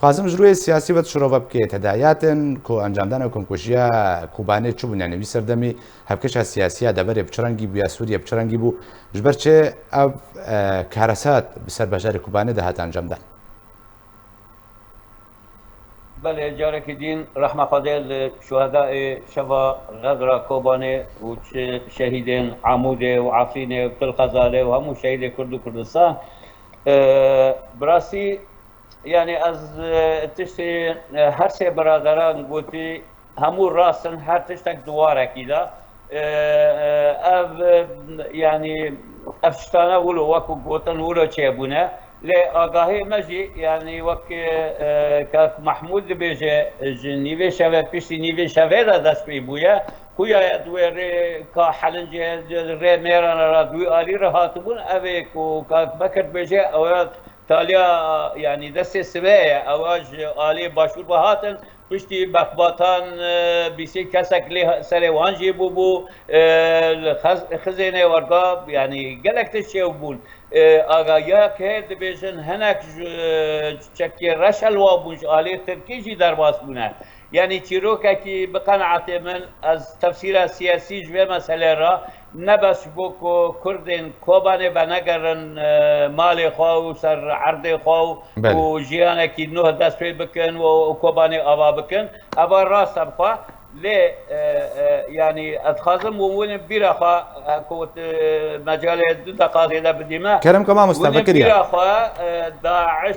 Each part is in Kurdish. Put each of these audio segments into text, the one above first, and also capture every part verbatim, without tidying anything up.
Xwazim ji rûyê siyasî ve şirove bike, tedayatên ku encamdana komkujiya Kobanê çi bûn? Yani wî serdemî hevkeşa siyasî ya deverê bi çi rengî bû ya Sûriye bi çi rengî bû? Ji ber çi ev, e, karesat bi ser bajarê Kobanê de hat encamdan? Belê, carekî din rehma Xwedê li şuhedayê şeva Xedra Kobanê û çi şehîdên Amûdê û Efrînê û Til Xezalê û hemû şehîdê Kurd û Kurdistan. E, bi rastî, yani ez, e, tiştê, e, her sê biraderan gotî, hemû rast in, her tiştek di warekî de. E, e, ev, e, yani, ev tiştane wilo wekû gotin, wilo çêbûne. Lê agahî me jî, yani, wek, e, kak Mahmûd dibêje, ji nîvê şevê, piştî nîvê şevê de dest pê bûye. Xuya di wê rê ka Helincê, rê Mêrana re, di wî alî re hatibûn. Ev ê ku kak Bekir dibêje, ew ya taliya, yani, destê sibe ye. Ew ya ji alî başûr ve hatin. Piştî Bexbatan, e, bîsî kesek lê serê wan jî bûbû, e, li Xez-, Xizênê werga, yanî gelek tişt çêbûn. E, agahiyek heye dibêjin hinek ji çekê reş li wa bûn, ji alê Tirkî jî derbas bûne. Yanî çîrokekî bi qenaetê min, ez tefsîra siyasî ji vê meselê re ne bes ji bo ku Kurdên Kobanê venegerin, e, malê xwe û ser erdê xwe û, Belê. û jiyanekî nuh dest pê bikin û, û Kobanê ava bikin. Eva rast e bi xwe. Lê, e, e, yanî ez dixwazim hûn winên bîra xwe, e, ku, e, mecalê du deqa zêde bidî me. Kerem ke mamoste, Winên vekiriya. bîra xwe, e, DAIŞ,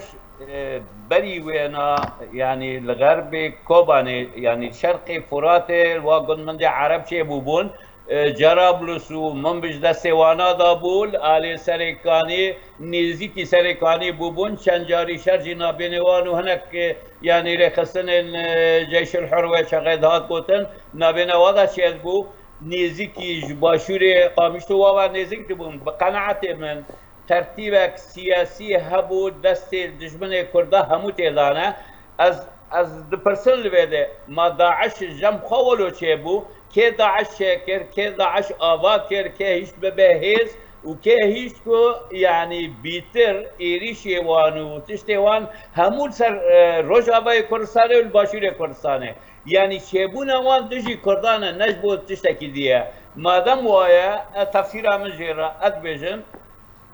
e, berî wêna, yanî li xerbê Kobanê, yanî şerqê Furatê, wa gund min dê Ereb çêbûbûn. E, Cerablus û Minbic destê wana da bû, li alê Serê Kanî, nêzîkî Serê Kanî bûbûn, çend carî şer jî nabênê wan û hinek, e, yanî rêxistinên, e, Ceyşul Hur wê çaxê dihat gotin, nabêna wa da çêdibû, nêzîkî ji başûrê Qamişlo wa ve nêzîk dibûn. Bi qenaetê min, tertîbek siyasî hebû, destê dijminê Kurda hemû tê dane. Ez, ez dipirsin li vê de, ma DAIŞ cem xwe wilo çêbû, kê DAIŞ çêkir, kê DAIŞ ava kir, kê hişt bibe hêz û kê hişt ku, yanî, bîtir êrîşê wan û tiştê wan hemû li ser, e, Rojavayê Kurdistanê û li Başûrê Kurdistanê. Yanî çêbûna wan dijî Kurdan e, ne ji bo tiştekî dî ye. Madem waye, e, tefsîra min jê re, ez dibêjim,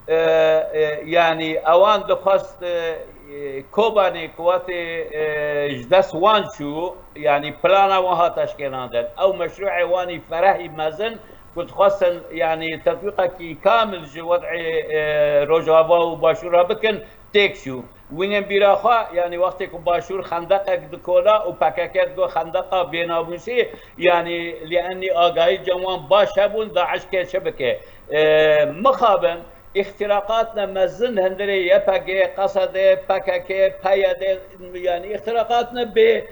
e, e, yanî ewan dixwest, e, e, Kobanê ku wextê, e, ji dest wan çû, yanî plana wan hat eşkênandin. Ew meşrûê wanî ferehî mezin ku dixwestin, yanî tetbîqekî kamil ji wed'ê, e, Rojava û Başûra bikin, têk çû. Winên bîra xwe, yanî wextê ku Başûr xendeqek dikola û P K K digot xendeqa bênamûsî, yanî lê enî agahî cem wan baş hebûn, DAIŞ kê çi bike. E, mixabin, îxtîraqatne mezin hundirê Y P G, Qesedê, P K K, P Y D, yanî îxtîraqatne bê,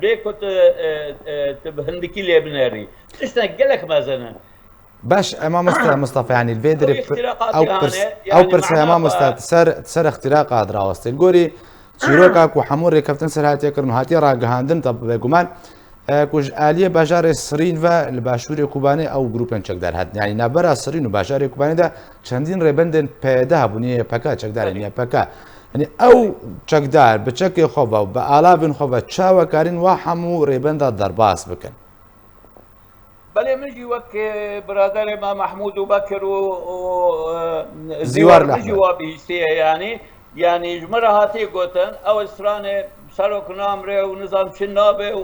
bê ku tu, e, e, tu bi hindikî lê binêrî. Tiştek gelek mezin in. Baş, e, mamoste Mustafa, yanî li vê Ew derê pi-, îxtîraqatî ew pirs-, hane, ew yanî pirse, mana mamoste, xwe. Ti ser, ti ser îxtîraqa dirawestê. Li gorî çîroka ku hemû rêkeftin ser hatiye kirin û hatiye ragihandin, tabi bêguman, e, ku ji aliyê bajarê Sirîn ve li başûrê Kobanê ew grûpên çekdar hatin. Yanî navbera Sirîn û bajarê Kobanê de çendîn rêbendên P Y D hebûn, Y P K, çekdarên Tabii. Y P K. Yanî ew çekdar bi çekê xwe ve û bi alavên xwe ve çawa karîn wa hemû rêbenda derbas bikin? Belê, min jî wek, e, biraderê me Mehmûd û Bekir û, û, e, Zîwar Zîwar, min jî Lehmet. Wa bihîstiye, yanî, yanî ji min re hatiye gotin, ew stranê Serok namre û nizam çi nabe û,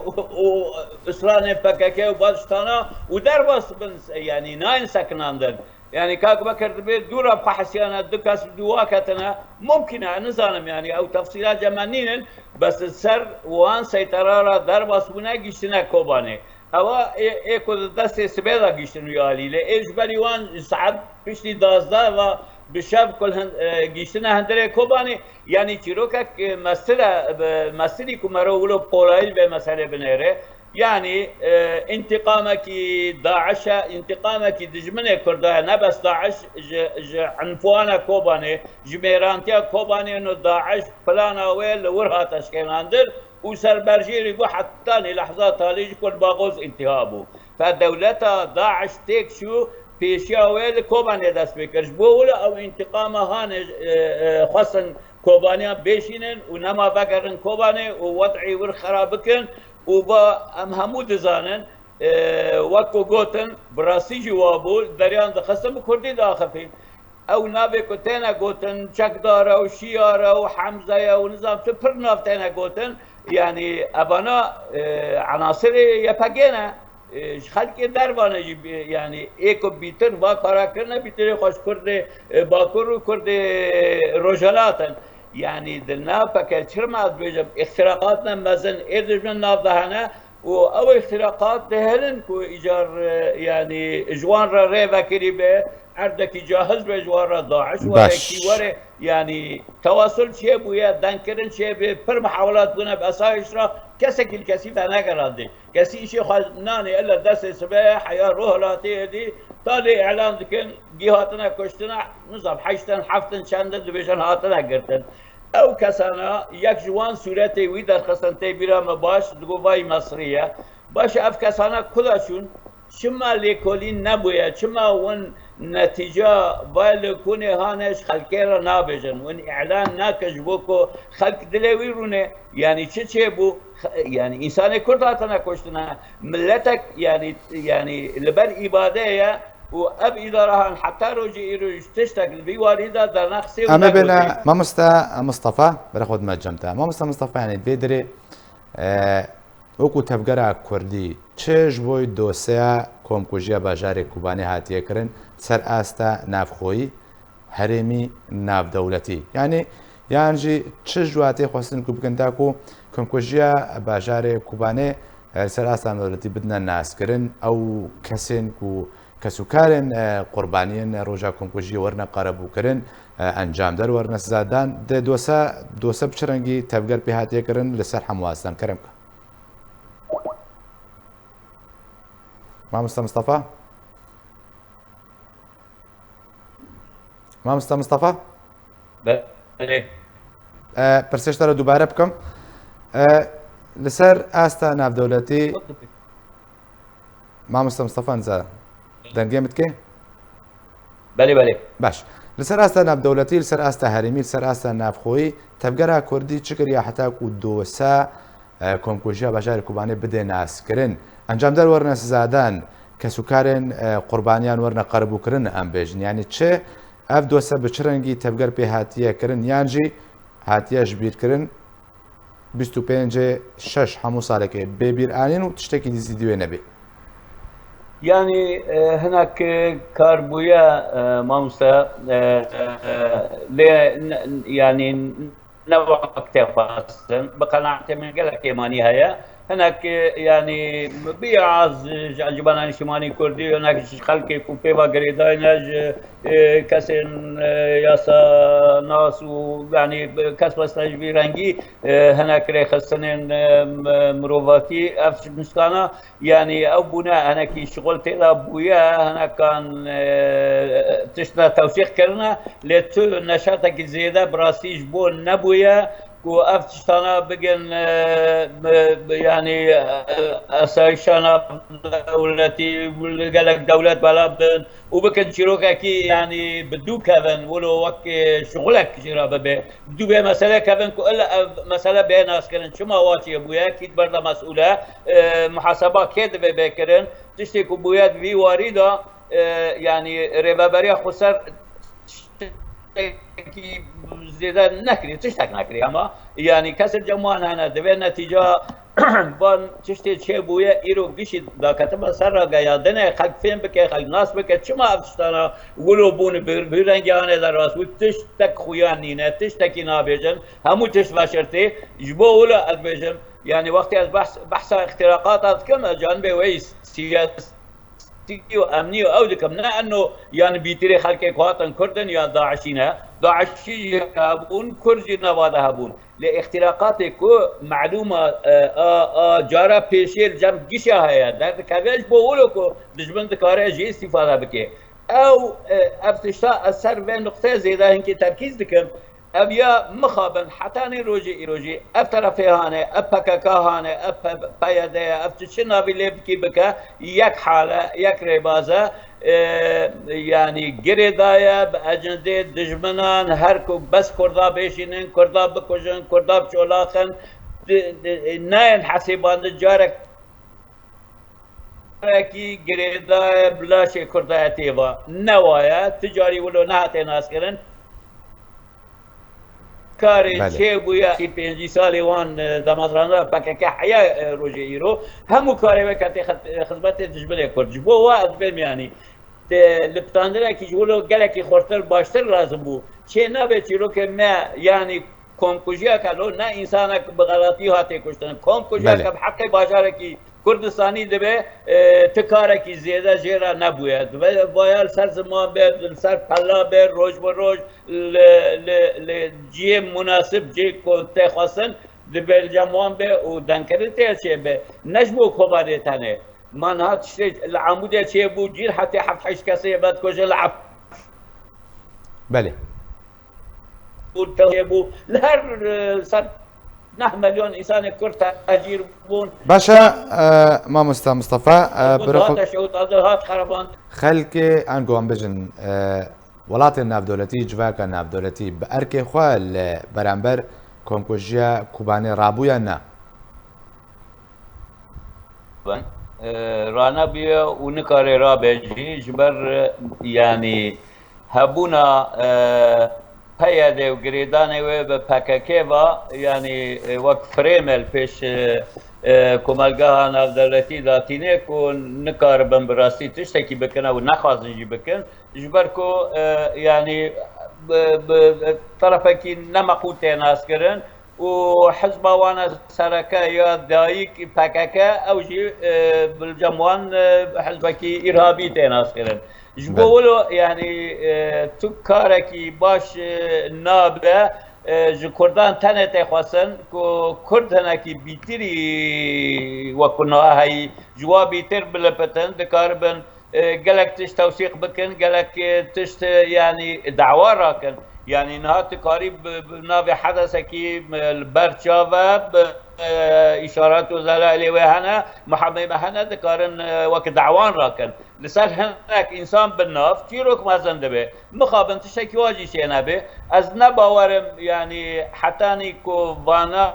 û stranê P K K û Baştana û derbas bin, yanî nayên sekinandin. Yanî kak Bekir dibê dû re bihesyane, du kes bi dû wa ketine, mumkin e, nizanim, yanî ew tefsîla cem me nînin, bes li ser wan seytera re derbas bûne, gihîştine Kobanê. Ewa ê, ê ku di destê sibê de gihîştin wî alî. Lê ê ji berî wan saet piştî dazdeh ve bi şev ku hin-, e, gihîştine hundirê Kobanê, yanî çîrokek, e, mestir e, bi mestirî ku mero wilo bi qolayî li vê meselê binêre. Yanî, e, întîqamekî DAIŞ e, întîqamekî dijminê Kurda ye, ne bes DAIŞ, ji, ji enfuwana Kobanê, ji mêrantiya Kobanê no DAIŞ plana wê li wir hat eşkênandin. û ser berjêrî bû heta nî lehza talî ji ku li Baxoz întiha bû. Fe dewleta DAIŞ têk çû, pêşiya wê li Kobanê dest pê kir. Ji bo wilo ew întîqama hanê, e, e, xwestin Kobaniyan bêşînin û nema vegerin Kobanê û wed'î wir xera bikin û va em hemû dizanin, e, wek ku gotin, bi rastî jî wa bû, deriyan dixistin bi kurdî diaxifîn. Ew navê ku têne gotin, Çekdar e û Şiyar e û Hemze ye û nizam çi pir nav têne gotin, yanî evana, e, enasirê Y P G ne. E, ji xelkê derva ne jî, e, yanî ê ku bîtir va kara kirine, bîtirê xwe ji Kurdê, e, Bakur û Kurdê Rojhilat in. Yanî di nav P K K çirma ez dibêjim, îxtiraqat ne mezin ê dijmin nav de hene û ew îxtiraqat dihêlin ku îcar, e, yanî ji wan re rê vekirî be, erdekî cahiz be ji wan re, DAIŞ were, Baş. Kî were, yanî tewasul çêbûye, dengkirin çêbê, pir mihawelat bûne bi esayîş re, kesekî li kesî venegerandê. Kesî îşê xwe nanê, illa destê sibe heya rû hilatê êdî, ta lê îlan dikin, gî hatine kuştine, nizam heştin, heftin, çendin dibêjin hatine girtin. Ew kesana, yek ji wan sûretê wî derxistin tê bîra me baş, digo vay Mesrî ye. Baş ev kesana ku de çûn, çima lêkolîn nebûye, çima win netîca vay lêkolînê hane ji xelkê re nabêjin, win îlan nake ji bo ku xelk dilê wî rûne, yanî çi çêbû, Xe-, yanî însanê Kurd hatine kuştine. Miletek, yanî, yanî li ber îbadê ye û ev îdarahan heta rojê îro ji tiştek li vî warî de dernexisê û Em ê bêne negotî. Mamoste Mistefa, bere xwe dime cem te. Mamoste Mistefa, yanî vê dirê, e, wekû tevgera Kurdî, çi ji bo dosyeya komkujiya bajarê Kobanê hatiye kirin, ser asta navxweyî, herêmî, navdewletî. Yanî, yan jî çi ji watê xwestin ku bikin ta ku komkujiya bajarê Kobanê, e, li ser asta navdewletî bidine naskirin, ew kesên ku kesûkarên, e, qurbaniyên roja komkujiyê werine qerebûkirin, e, encamder werine sizadan, di dose, dose bi çi rengî tevger pê hatiye kirin li ser hemû astan. Kerem ke. Mamoste Mistefa? Mamoste Mistefa? Belê. E, pirsê ji te re dubare bikim. E, li ser asta navdewletî, Mamoste Mistefa, niza dengê min dikê? Belê, belê. Baş. Li ser asta navdewletî, li ser asta herêmî, li ser asta navxweyî, tevgera Kurdî çi kiriye heta ku dosa e, komkujiya bajarê Kobanê bide naskirin. Encamdar werine sizadan, kesûkarên, e, qurbaniyan werine qerebûkirin, em bêjin. Yanî çi ev dose bi çi rengî tevger pê hatiye kirin, yan jî hatiye ji bîr kirin, bîst û pêncê şeş hemû salekê bê bîr anîn û tiştekî dî zîdî wê nebê. Yanî, e, hinek kar bûye, e, mamoste, e, e, lê ne, yanî ne wek tê xwestin. Bi qenaetê min gelek kêmanî heye. Hinek, yanî, bi az ji Encûmena Niştimanî Kurdî, hinek ji xelkê ku pê ve girêdayî ne, ji, e, kesên, e, yasanas û, yanî, bi kes wesne ji vî rengî, e, hinek rêxistinên, e, m-, mirovatî, ev ji nişkana Yanî ew bûne, hinekî şixul tê de bûye, hinekan, e, tişt de tewsîq kirine, lê tu neşatekî zêde bi rastî ji bo nebûye ku ev tiştana bigin, e, bi, bi, yanî, e, esayîşa navdewletî, li gelek dewlet bela bin û bikin çîrokekî, yanî bi dû kevin, wilo wek, e, şixulek jê re bibe. Dû bê mesele kevin ku illa ev mesele bê naskirin. Çima waciye bûye? Kî di ber de mesûl e? E, muhaseba kê divê bê kirin? Tiştê ku bûye di vî warî de, e, yanî rêveberiya xweser tiştekî zêde nekiriye, tiştek nekiriye ama yanî kesên cem wan hene, divê netîca van tiştê çêbûye, îro gişî daketime ser rageyandinê, xelk fêm bike, xelk nas bike, çima ev tiştana wilo bûn, bi, bi rengê anê de rast bû, tiştek xuya nîne, tiştekî nabêjin, hemû tişt veşirtî. Ji bo wilo ez bêjim, yanî wextê ez behs, behsa îxtiraqata dikim, ez canibê wê siyasî û emnî û ew dikim. Ne enno, yanî bîtirê xelkê ku hatin Kurd in ya DAIŞî ne. DAIŞî jî hebûn, Kurd jî nava de hebûn. Lê îxtiraqatê ku melûm e, a, a cara pêşê li cem gişa heye, derdikeve ji bo wilo ku dijmin dikare jê îstîfade bike. Ew, e, ev tişta ez ser vê nuqteyê zêde hinkî terkîz dikim. Ev ya mixabin hetanî rojê îro jî ev terefê hane, ev P K K hane, ev P-, P Y D ye, ev tu çi navî lê bikî bike, yek hal e, yek rêbaz e. E, yanî girêdaye bi ecendê dijminan, her ku bes Kurda bêşînin, Kurda bikujin, Kurda biçolaxin, di-, di-, nayên hesêbandin carek carekî girêdaye bi laşê Kurda ye tê va. Ne wa ye, ti carî wilo nehate naskirin. Karê Belê. çêbûye, pêncî salê wan, e, damastrana P K K heya, e, rojê îro. Hemû karê weke tê xet-, e, xizmetê dijminê Kurd. Ji bo wa ez bêm yanî. Te li pitandirekî ji wilo gelekî xurtir baştir lazim bû. Çê nabe çîrokê me, yanî komkujiyeke lo ne însanek bi xelatî hatê kuştin. Komkujiyeke Belê. bi heqê bajarekî Kurdistanî dibe, e, ti karekî zêde jê re nebûye. Dibe vaya li ser ziman be, li ser pella be, roj bi roj li, li, li cihê munasib, cihê ku tê xwestin, dibe li cem wan be û dengkirin tê çê be. Ne ji bo Kobanê tenê. Ma niha tiştê li Amûdê çêbû, cîr hetê heft heşt kesê vedikujin li Ef-, Belê. û tewhê bû. Li her, e, ser neh milyon însanê Kurd tehcîr bûn. Baş e, e, mamosta Mustafa, e, Bû bira xwe dihate şewitandin, hat xeraband. Xelkê, an ku em bijin, e, welatên navdewletî, civaka navdewletî bi erkê xwe li beramber komkujiya Kobanê rabû ya na? E, ranebûye û nikare rabe jî ji ber, e, yanî hebûna, e, P Y D û girêdanê wê bi P K K ve, yanî, e, wek frême li pêş, e, e, komelgeha navdewletî datîne ku nikaribin bi rastî tiştekî bikin ew nexwazin jî bikin. Ji ber ku, e, yanî bi, bi terefekî nemeqûl tê naskirin û hizba wan e sereke ya dayik P K K, ew jî, e, bi cem wan, e, hizbekî îrhabî tê naskirin. Ji bo Belê. wilo, yanî, e, tu karekî baş, e, nabe, e, ji Kurdan tenê tê xwestin ku Kurd hinekî bîtirî wek ku niha heyî, ji wa bîtir bilipitin, dikaribin, e, gelek tişt tewsîq bikin, gelek, e, tişt, e, yanî dawa rakin. Yanî niha tu karî bi, bi navê hedesekî, e, li ber çav e, bi, e, îşaret û delaîlê wê hene, muhemê me hene, dikarin, e, wek dawan rakin. Li ser hinek însan bi nav çîrok mezin dibe. Mixabin tiştekî wa jî çênebe. Ez ne bawer im, yanî hetanî ku vana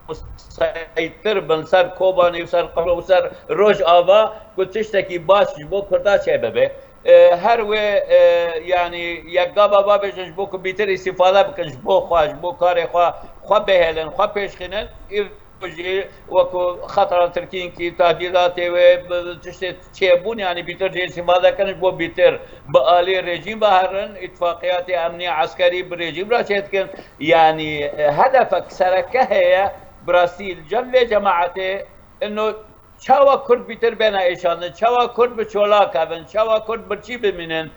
museytir bin ser Kobanê û ser Qilo û ser Rojava, ku tiştekî baş ji bo Kurda çêbibe. E, her wê, e, yanî yek gava bavêjin ji bo ku bîtir îstîfade bikin ji bo xwe, ji bo karê xwe, xwe bihêlin, xwe pêşxînin. Îro jî wekî xetera Tirkînkî, tehdîdatê wê, bi tiştê çêbûn, yanî bîtir jê îstîfade kirin, ji bo bîtir bi alî rejîm ve herin, îtifaqiyatê emnî eskerî bi rejîm re çêdikin. Yanî, e, hedefek sereke heye, bi rastî li cem vê cemaetê, ino çawa Kurd bîtir bêne êşandin, çawa Kurd bi çolak kevin, çawa Kurd birçî bimînin,